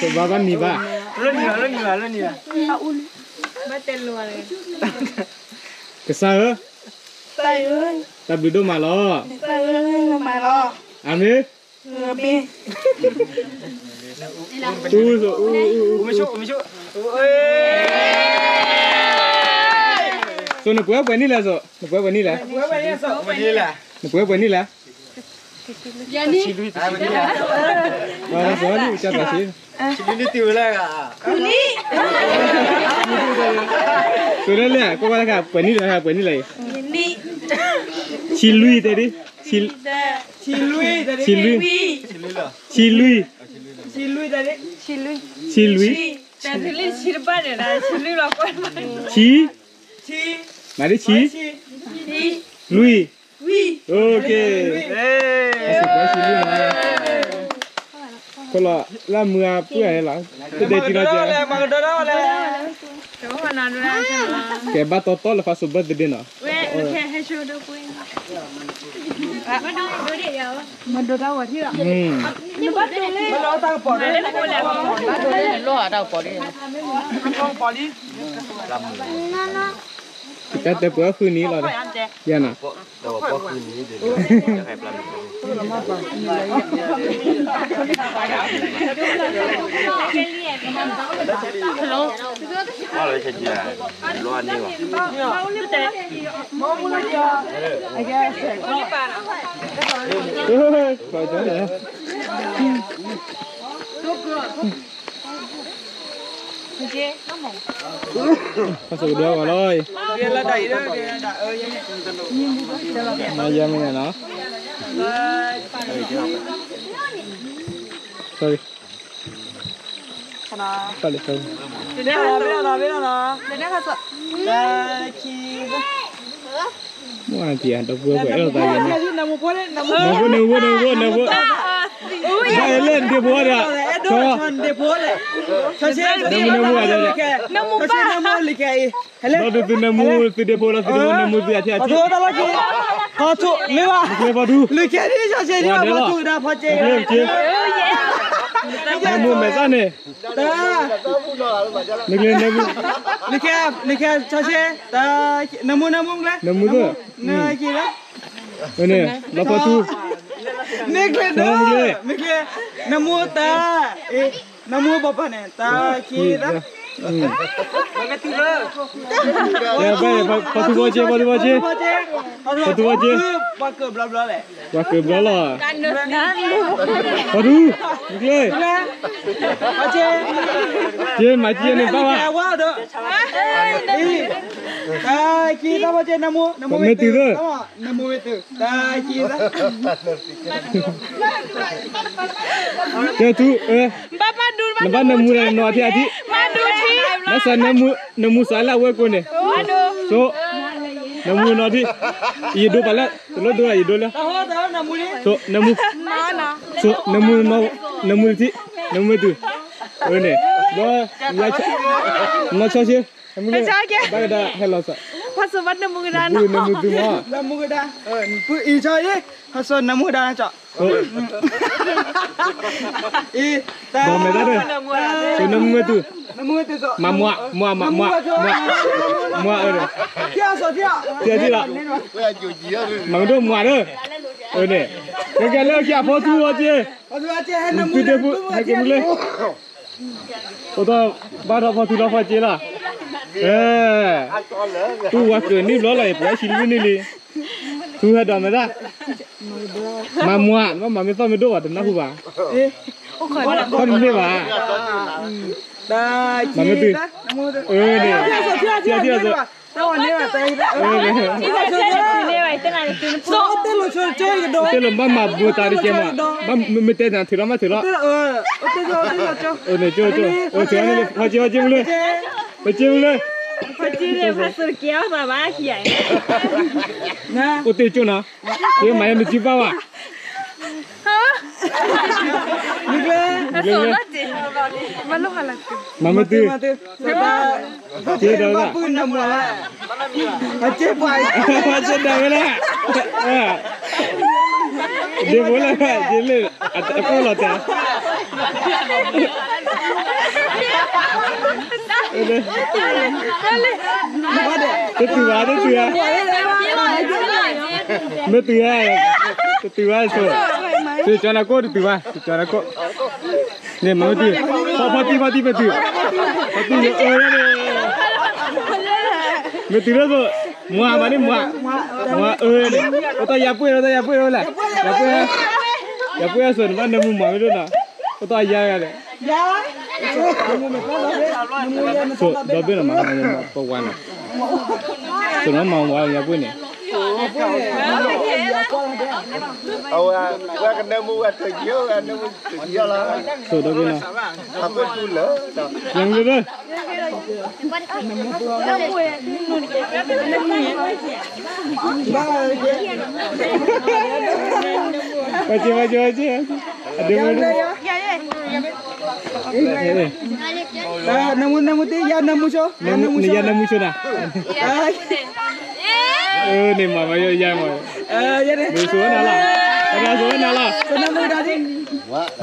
်, ဘါ ဘါ နံၤဘၣ်, လၢနံၤဘၣ်, လၢနံၤဘၣ်, လၢနံၤဘၣ်. ကစၢ်ဧၢ, တၢ်ဘျုးဒိၣ်မးလီၤ. အၤမ့ၣ်. အူ စိ အူ အူ အူ စိ နပှဲၤပှဲၤနံၣ်လဲၣ်, စိ နပှဲၤပှဲၤနံၣ်လဲၣ်, စိ နပှဲၤပှဲၤနံၣ်လဲၣ်. ယၤနံၣ်, ဝါ စိ နံၣ် ကၢ်တၢ်ဆံး, စိ လၢလဲၣ်, ကိးဝဲတခါ ပှဲၤနံၣ်လဲၣ်, ပှဲၤနံၣ်လဲၣ်. ဆံလွံၢ်တဲဒ်, ဆံလွံၢ်, ဆံလွံၢ်, ဆံလွံၢ်, ဆံလွံၢ်, ဆံ, ဆံ, မၤဒ်ဆံ, လွံၢ်, လွံၢ်, အိၣ်ခ့, အစံးပှဲၤစံးလံနီၤ, ခီလီၤ လၢမုၢ်အပုၢ်အလဲၤလီၤ, တဒဲးတံၤနီၤကဲ, ကဲဘၣ်တီတီလၢ first birthday နီၤ, တၢ်တဲပှဲၤဃုနံၤလီၤ, ယၤနီၤ ပှၤစိာ်ကဒွဲၣ်ဂီၤလီၤ, မၤယဲမ့ၢ်နီၤ, sorry, sorry, မ့ၢ်အတံၤအဒီပုၢ်ဝဲၢ်အဲၣ်လိာ်သးယဲန့ၣ်, နၢ်မူဖိ နၢ်မူဖိ နၢ်မူဖိ ဘၣ်လဲၣ်ဒ့ဖိဒီး, ဒ့ဖိလဲၣ်, နၢမူနၢ်မူဂၤဒီး, နၢမူဘၣ်, နၢမူလံၤခဲအံၤ, ဒီးသုနၢမူသုဒ့ဖိလီၤ, သုဒ့ဖိနၢမူသုအထံအထံ, ဖီထူမ့ၢ်ဘၣ်, လံၤခဲဒ်စီဆှံဒ်ဘၣ် ဖီထူဒီးဖီက့, နၢမူမဲာ်သၣ်န့ၣ် တၢ်, နကျဲ, နမူ, နခဲ, နခဲဆီဆဲ, တၢ်, နမူ, နမူကျဲ, နမူသ့, နက့လၢ, န့ၣ်, လီၤဖီထူ, နကျဲ, နကျဲ, နမူတၢ်, နမူပှၤပှၤန့ၣ် တၢ်ခံသၢ ဖီထူဖီက့, ဖီထူဖီက့, ဖီထူဖီက့, ပှၤကဘျီဘျီလဲၣ်, ပှၤကဘျီလီၤ, ဖီထူ, နကျဲ, က့မၤက့န့ၣ်ဘၣ်ဘၣ်, တၢ်ခံသၢဖီက့, နမူ, နမူမ့ၢ်တုၤသၢ, နမူမ့ၢ်တုၤ, တၢ်ခံသၢ ကဲထူ, နဘၣ်နၢမူဒီးနီၤထံအထံ, ဘၣ်စး, နမူစးလၢအဝဲကိးန့ၣ်, ဆိ, နမူနီၤထံ, ယဒိပာ်လၢ, တလိၣ်ဒိလၢယဒိလၢ, ဆိ, နမူ, ဆိ, နမူ, နမူတထံ, နမူမ့ၢ်တုၤ, န့ၣ်, ဒီး, နီၢ်ဆီဆ့, ဘၣ်ကဒါဟဲလီၤစး, ဖီစိဘၣ်နမူကဒါနီၤ, နမူသုမီၤ, နမူကဒါ, အံၤဆီ, ဖီစိနမူကဒါနီၤကၠီ အံၤ, ဘီမဲာ်သၣ်ဒၢ, ဆိနမူမ့ၢ်တုၤ, မၤမွး, မွး, မွး, မွး, မွး, ထံၣ်အီၤစီၤထံၣ်အီၤ, မၤကဒိၣ်မွးဒၢ, န့ၣ်, ကဲကဲလၢက့ၤအဖီထူအီက့, သုဒ့ဖိ, ဟဲက့ၤမုၢ်လၢ အိၣ်ဒီးဘၣ်ထီၣ်ဖီထူဒီးဖီက့လီၤ, အဲ, သူဝဲကၢးနံၣ်ဘျီလီၤ ယပှဲၤဆံလွံၢ်နံၣ်လံ, သူဟဲဒီးမဲာ်သၣ်, မၤမွး, မၤမ့ၢ်သီၣ်မ့ၢ်ဒိၣ်ဘၣ်တနၢ်ဟူဘၣ်, ခီတမ့ၢ်ဘၣ်, မၤမ့ၢ်တုၤ, အန့ၣ်, ထံၣ်အီၤ, တဲလီၤဘၣ်မၤဘူးတၢ်တကဲမး, ဘၣ်မ့ၢ်တဲနၤထုးလီၤမးထုးလီၤ, န့ၣ်, ဖီက့မုၢ်လၢ, ဖီက့မုၢ်လၢ, အိၣ်တ့ၢ်ကၠိနၤ, ကမၤယဲနစုပၢ်ဘၣ်, မၤမ့ၢ်တုၤ, က့ဒီး, က့ဒီးဝဲလၢ, ဒ့ဖိလၢ, က့လၢ, အကိၣ်လီၤတဲာ် တတုၤဘၣ်, တတုၤဘၣ်, မ့ၢ်တုၤဧါ, တတုၤဘၣ်, ဆိ, ဆိကၠီနၤကိၣ်တတုၤဘၣ်, ကၠီနၤကိၣ်, န့ၣ်မၤမ့ၢ်တုၤ, ဖီ, ဖီတံၢ်, ဖီတံၢ်မ့ၢ်တုၤ, ဖီတံၢ်လၢအၢ, မ့ၢ်တုၤလၢသိး, မွၤမးန့ၣ်မွၤ, မွၤအၢန့ၣ်, အိၣ်တ့ၢ်ယၤပှ့ၢ်, အိၣ်တ့ၢ်ယၤပှ့ၢ်လီၤ, ယၤပှ့ၢ်, ယၤပှ့ၢ်အစိၤန့ၣ်ဘၣ်နၢမူမွၤမ့ၢ်ဒိၣ်နီၤ, အိၣ်တ့ၢ်ယၤဂၤဒီး ဒီဘ့ၣ်နီၤမၤပဝါနီၤ, စိၤနီၤမၤဝါယၤပှ့ၢ်န့ၣ် အဝဲ ဝဲကနၢမူဝဲတယီၤ ဝဲနၢမူတယီၤလီၤ. ဆိဒိက့ၤလီၤ. အပတူၢ်လၢ ယံၤလၢ ဝဲက့ၤ ဝဲက့ၤ ဝဲက့ၤ အဒ့မုၣ် နၢမူ နၢမူတ့ ယၤနၢမူဆိ နၢမူဆိ ယၤနၢမူဆိနၤ န့ၣ်မၤမၤယၤယၤမၤ နၢမူဆိနၤလီၤ နၢမူဆိနၤလီၤ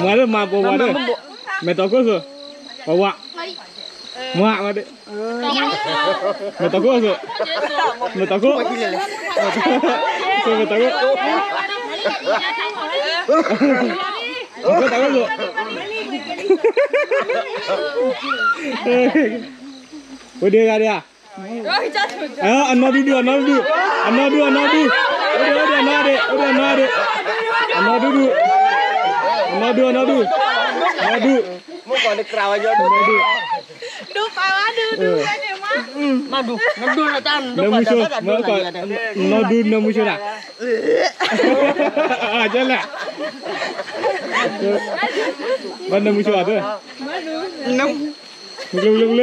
မၤလၢမၤပှၤဝၤလၢ မဲာ်တီခိၣ်ဆိ ပှၤဝၤ မၤ မၤဒၣ် မဲာ်တီခိၣ်ဆိ မဲာ်တီခိၣ် ဆိမဲာ်တီခိၣ် မဲာ်တီခိၣ်ဆိ ဝဲဒၣ်ဂၤဒၣ် အနီၢ်ဒူဒူ အနီၢ်ဒူဒူ အနီၢ်ဒူ အနီၢ်ဒူ အိၣ်ဒံး အိၣ်ဒံး အနီၢ်ဒူ အနီၢ်ဒူ အနီၢ်ဒူ အနီၢ်ဒူ အနီၢ်ဒူ နၢမူဆိ နၢမူဆိ နၢမူဆိဒၣ် ကဲလဲၣ် ဘၣ်နၢမူဆိအီၤ မုၢ်ကျိၤ မုၢ်ကျိၤ မုၢ်ကျိၤ ယ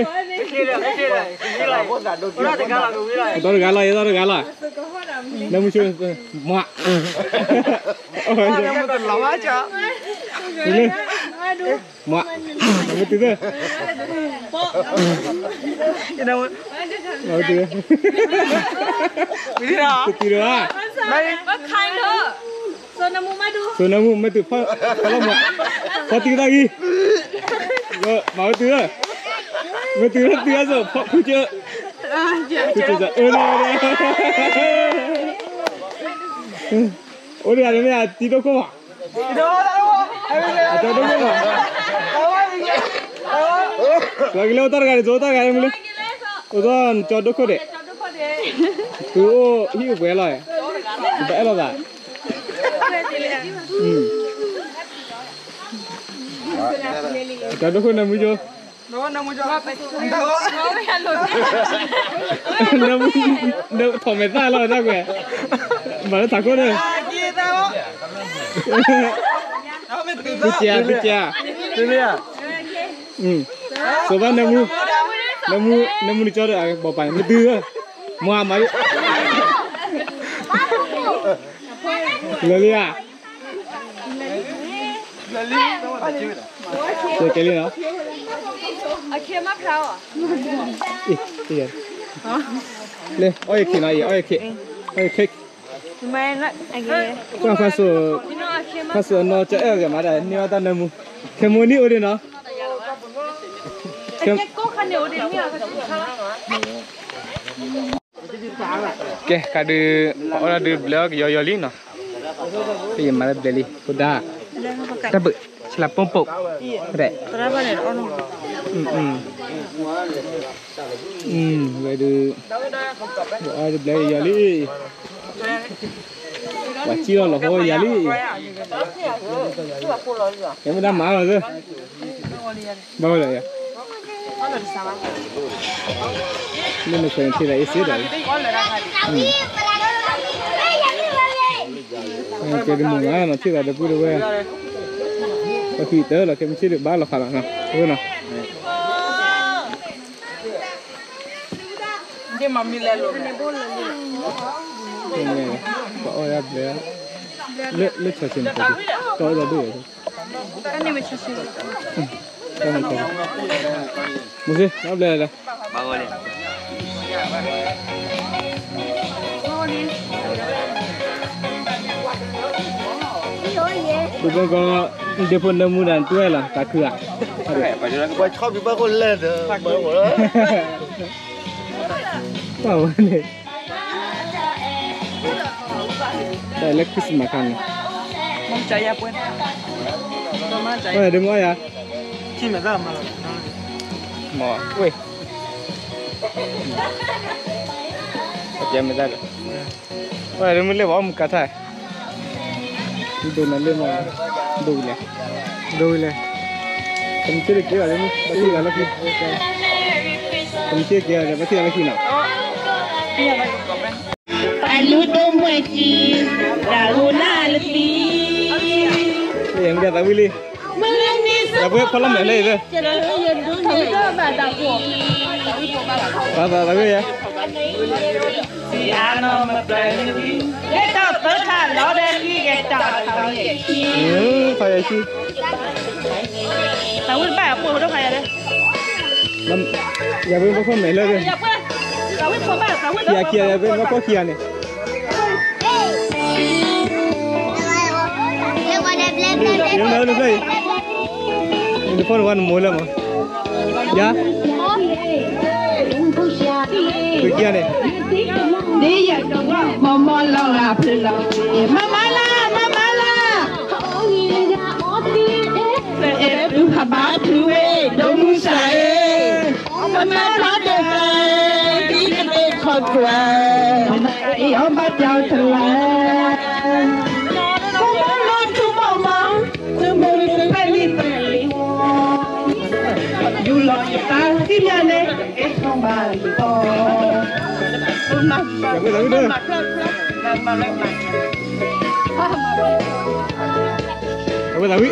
သီတဂၤလီၤ ယသီတဂၤလီၤ နၢမူဆိ မွၤ မုၢ်ကျိၤ မွၤ မုၢ်တုၤသၢ မုၢ်တုၤ တတုၤဒီး ဆိနၢမူ မုၢ်တုၤ ဖီလီၤမွၤ ဖီတံၢ်တၢ်ဂံၢ် မၤဝဲတုၤ မုၢ်တုၤလၢတုၤအါစ့ၢ် ဖီဖုကၢ ဖုကၢ အၢ အိၣ်ဒံးဂၤန့ၣ် အတံၤဒိၣ်ခိၣ်ဘၣ် အကၠီဒိၣ်ခိၣ်ဘၣ် ပှၤကလၢအိၣ်တၢ်တဂၤန့ၣ် အိၣ်တၢ်တဂၤန့ၣ်မ့ၢ်လၢ အိၣ်တၢ်ကၠီဒိၣ်ခိၣ်ဒဲး သုအိၣ်ဟံၣ်အိၣ်ပှဲၤလီၤ ပအဲၣ်လိာ်သး ကၠီဒိၣ်ခိၣ်နၢမူကၠိ နၢမူ ထီၣ်မဲာ်သၣ်လီၤ တၢ်ကွဲး မၤလၢထးခိၣ်န့ၣ် သုစဲး သုစဲး စိဘၣ်နၢမူ နၢမူ နၢမူနကၠီဒီး ဘီပာ်န့ၣ် မ့ၢ်တုၤ မွၤမၤလံ လၢလံဧါ ကဲလံနီၤ လၢ အီၣ်ယခံနီၤ အီၣ်ယခံ အီၣ်ယခံ ကွၢ်ဖးစိၤ ဖးစိၤအနီၢ်ကအဲၣ်ဂ့ၤမးဒၣ် န့ၢ်အီၣ်တၢ်နၢမူ ခဲမိၣ်နံၣ်အိၣ်ဒံးနီၤ ကဲ ခါဒုး အီၣ်ဒၣ်ဒုးဘျဲၣ်အီၣ်ကယီယီလံနီၤ ယမၤလၢဘျဲၣ်လံ ဖိဒါ တၢ်ဘုး ဆလၢပိၢ်ပိၢ် ရဲၣ် ဝဲဒုး အီၣ်ဒုးဘျဲၣ်ယီလံ ပှၤစံၣ်အီၣ်လီၤဟိယၤလံ ယမ့ၢ်ဒၣ်မၤလီၤသၢ ဘၣ်ဝဲလီၤယၤ မ့ၢ်နဆဲးန့ၣ်ထံၣ်သးအ့ၣ်စ့ဒီး ကဲတမုာ်မးနီၤ ထံၣ်သးဒီပုၢ်ဒီဝဲၢ် ပဃံးတၢ်လီၤ ကဲမ့ၢ်ဆ့ၣ်ဒုးဘၣ်လီၤဖးလီၤနီၤ အဃိနီၤ ပအီၣ်ယၤဘျဲၣ် လၢ လၢဆီဆံန့ၣ် ပအီၣ်ယၤဒိၣ်ယၤ မုၢ်စ့ အီၣ်ဘျဲၣ်လဲၣ် ဒ်သိးကီး ဒ့ဖိနၢမူဒၣ်နတူၢ်ဝဲလီၤ တၢ်ခုဧါ ပှၤဆီဘံဘၣ်ခိၣ်လဲၣ်ဒီး ပှၤဝဲန့ၣ် တၢ်လၢ Christmas ခါန့ၣ် မ့ၢ်ကယၤပှဲၤ မ့ၢ်ဒ်မ့ၢ်ယၤ မ့ၢ် ဝ့ၢ် ကဲမ့ၢ်တၢ်ဒီး ဝဲဒ်မ့ၢ်လၢပှၤအီၣ်မူကါထါ ဒိးနၤလၢမး ဒိးဝံၤလဲၣ် ဒိးဝံၤလဲၣ် ကမ့ၢ်စ့ၢ်တက့ၤဘၣ်လၢမုၢ် ဘၣ်ထံၣ်ဂၤလၢခံ ကမ့ၢ်စ့ၢ်က့ၤဘၣ်လၢ ဘၣ်ထံၣ်ဂၤလၢခံနီၤ လူဒိၣ်မွဲၢ်ကံ, တၢ်အိၣ်နၢ်လၢသံ, ယမ့ၢ်သးဝံၣ်လံ, ယပှဲၤဖီလီၤမဲာ်လၢအံၤလၢ, ပှၤသးသးဝံၣ်ယၤ, ဖးယၤဆံ, သးဝံၣ်တဘၣ်အပှဲၤဒိၣ်ဖးယၤလၢ ယပှဲၤဖီမဲာ်လၢ, ခံဂၤခံဂၤ ယပှဲၤဖီခံဂၤန့ၣ်, ယဖီန့ၣ်ဝဲနမိၢ်လၢမး, ယၤ, ခံဂၤန့ၣ်, ဒ်ယကဝီၤမီၢ်မီၢ်လီၤဂာ်ဖျၢၣ်လီၤ, မၤမၤလၢ မၤမၤလၢ အဲၣ်ပုၢ်ဟးဘါထုဝဲ ဒိၣ်မုၢ်စၢ်ဧၢ, မၤမၤထီၣ်ဒိၣ်ကါ, ဒ်ကသ့ၣ်ခီကွၢ်, အ့ၣ်အီၣ်ဘၣ်ပျီတလါ, မၤမၤလၢထူမီၢ်မီၢ်, ထူမိၢ်ဖဲလံပလံဝီ, ယူၢ်လီၤယသးသ့ၣ်ညါန့ၣ် ကဲထီၣ်ဘၣ်လံပီ အဝဲသးဝံၣ်,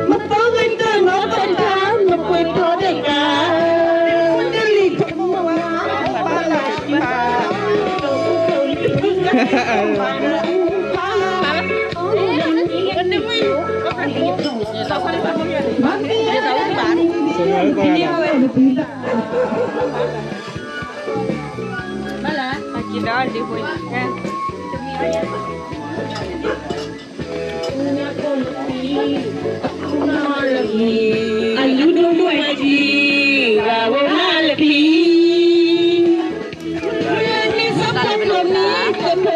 မပၢ်ဝဲတၢ်နီတၢ်တၢ် မပှဲၤထီၣ်တကါ, အလူဒိၣ်မွဲၢ်ကံ, ဂၤဝဲနၤလၢခံ, မ့ၢ်စးဖးကျိၤမ့ၢ် ကမ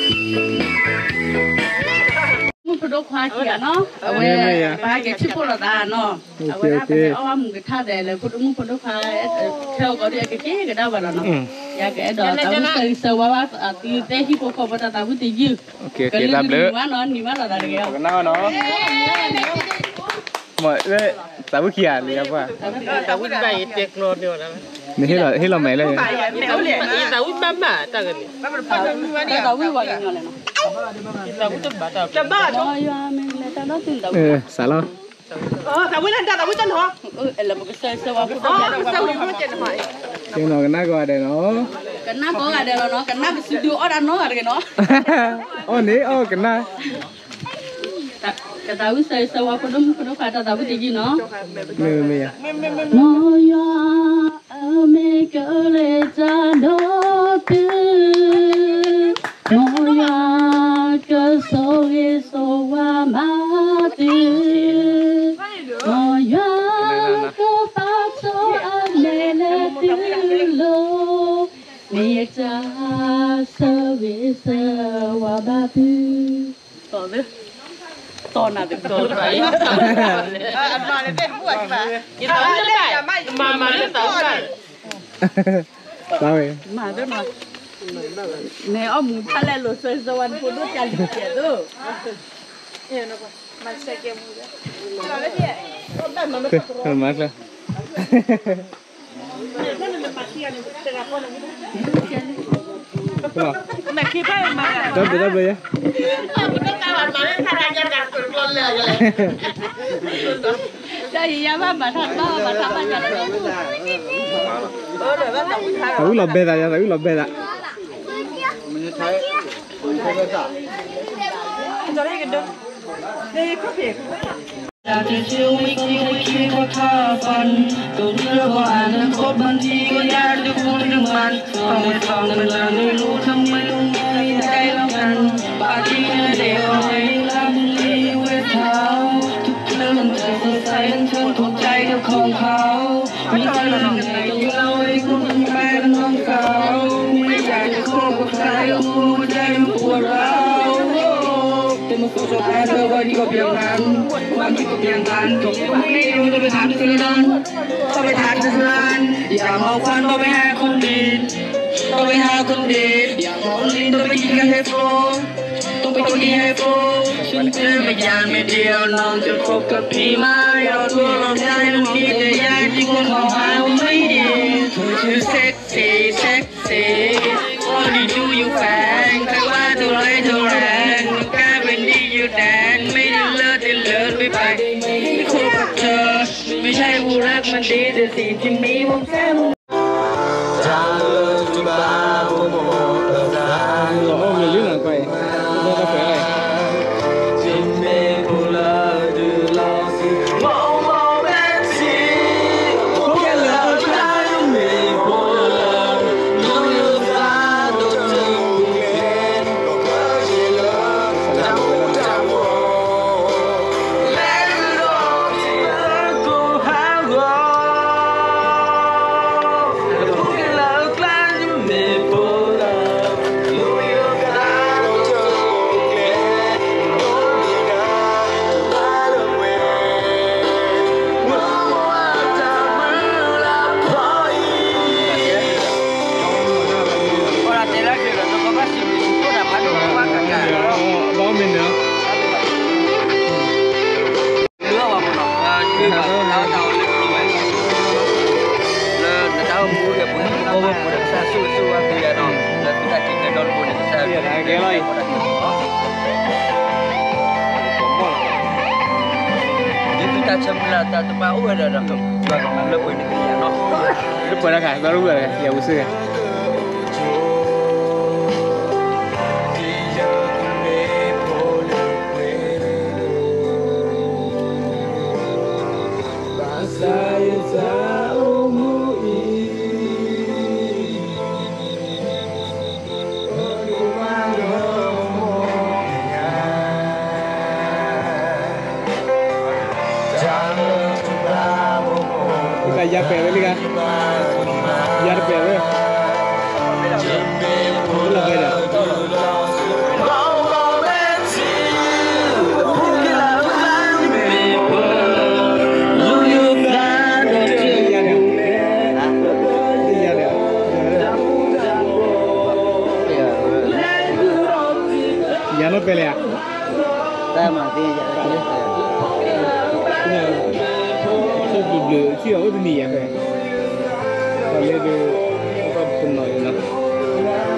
့ၢ်ယဒိးဘၣ်လံ, မုၢ်ဖိဒိၣ်ခွါခံဂၤနီၤ, အဝဲ ပၢ်ကထံၣ်ဖိလိာ်သးနီၤ, အဝဲဒၣ်ပတဲအီၣ်ဘၣ်မုၢ်ကထါဒဲးလၢ ဖိဒိၣ်မုၢ်ဖိဒိၣ်ခွါ ထဲအဂီၢ်ဒ်အကက့ၤကဒါဝဲလီၤနီၤ, ယကအဲၣ်ဒိးသးဝံၣ်ဆၢဂ့ၤဆၢဝါဘၣ်သုသ့ၣ်ဟံၣ်ဖိဃီဖိတၢ်သးဝံၣ်တယုၢ်, ကလုာ်နံၤဝဲနီၤ နံၤဘၣ်လိာ်သးတဂ့ၤအီၤ, သးဝံၣ်ခံဂၤလံယပှၤ, ဟ့ၣ်လီၤမဲာ်လၢ, သးဝံၣ်ဘၣ်ဘၣ်တၢ်ဂ့ၤန့ၣ်, စးလီၤ, သးဝံၣ်လၢတၢ်သးဝံၣ်တၢ်နီၤ, ကဲနီၤ ကနၣ်ကိးဂၤဒဲးနီၤ, ကနၣ်ကိးဂၤဒဲးလီၤနီၤ, ကနၣ်ပစုဒုးအီၣ်တၢ်နီတဂ့ၤနီၤ, အီၣ်န့ၣ်အီၣ်ကနၣ်, ကသးဝံၣ်ဆၢဂ့ၤဆၢဝါဖိဒိၣ်မုၣ်ဖိဒိၣ်ခွါတၢ်သးဝံၣ်တယုၢ်နီၤ, မ့ၢ်မ့ၢ်ယၤ, မ်ယွၤအမ့ၢ်ကလဲၤတၢ်ဒီးသု, မ်ယွၤကဆိၣ်ဂ့ၤဆိၣ်ဝါဘၣ်သု, မ်ယွၤကပာ်ထီၣ်အမဲာ်လၢသုလိၤ, မ့ၢ်ယတၢ်ဆၢဂ့ၤဆၢဝါဘၣ်သု, တီၢ်, တီၢ်နၤတတီၢ်, မၤမၤလၢသးဝံၣ်ဘၣ်, မၤသ့နီၤ, မ့ၢ်အီၣ်မူၤဖးလဲၣ်လိာ်ဆၢဂ့ၤဆၢဝါနဖိဒိၣ်ကၢ်လံၤကဲးသိး, မၤကျၢၤ တၢ်ဘျုးတၢ်ဘျုးယဲ, တၢ်ယံၤယါဘၣ်မၤထါတဘၣ်ဘၣ်မၤထါဘၣ်ယၤ, သးဝံၣ်လီၤဘဲသးယၤ သးဝံၣ်လီၤဘဲသး တၢ်တဆၢဝံၣ်ခံတခံခီထါဖၣ်, ကရၢဘီအနၢ်ခီဘၣ်ထံကယၤတခူတမၣ်, သီၣ်ဝဲသီၣ်မနုၤနုၤလိၤထမ့ၢ်တမ့ၢ်တၢ်လီၤကၢ်, ဘၣ်တံၢ်နဒဲးအီၤဟဲလၢမုၢ်လံဝဲထါ, တချုးနတၢ်စၢ်ဆၢနဆၢထီၣ်တၢ်အံၤတခီခါ, မ့ၢ်တၢ်လီၤနၤကယီၤဝဲကူမၤနၤကါ, မ့ၢ်ယၤတခီခါအူဒဲမူရၤ တမ့ၢ်ဖိစီၤပၤဒၢဝဲဒ်ကီၢ်ပယီၤမၢ်, ဝဲဒ်ကီၢ်ပယီၤမၢ်, ကီၢ်ပယီၤမၢ် တပထါတစလၢ်, တပထါတစလၢ်, ယမၤခွါဒီးမ့ၢ်ဟဲခီမ့ၢ် ต้องไปหาคนดี อย่าหลงลืม ต้องไปกินกันให้โฟลว์ ต้องไปกินให้โฟลว์ ฉันเจอไม่อยากไม่เดียว น้องจะคบกับพี่ไหม เราตัวเราได้ มันมีแต่ยายที่คนมองหาไม่ดี เธอชื่อเซ็กซี่ เซ็กซี่ Only do you fine ใครว่าเท่าไรเท่าแรง มันกลายเป็นดีอยู่แดน ไม่ได้เลิศได้เลิศไม่ไป ไม่คบกับเธอ ไม่ใช่ผู้รักมันดี แต่สิ่งที่มีมันแค่ လၢပှဲၤတၢ်ခါ သရူးဝဲ ယဝူစ့ၢ်ကီး ဘၣ်ဆၣ်ယသးအိၣ်မူအံၤ တၢ်ယါပဲာ်ဝဲလံဂါ, ယါတပဲာ်ဝဲ, လၢပဲာ်ဒီး ယၤနီၢ်ပဲလဲၣ်ဧါ, တၢ်မၤသ့ယၤ, ဘျုးဘျုး ထံၣ်အီၤအိၣ်တနံၤယၤဖဲ, ပှၤလၢဒုး ပှၤပနီၣ်ယၤနီၤ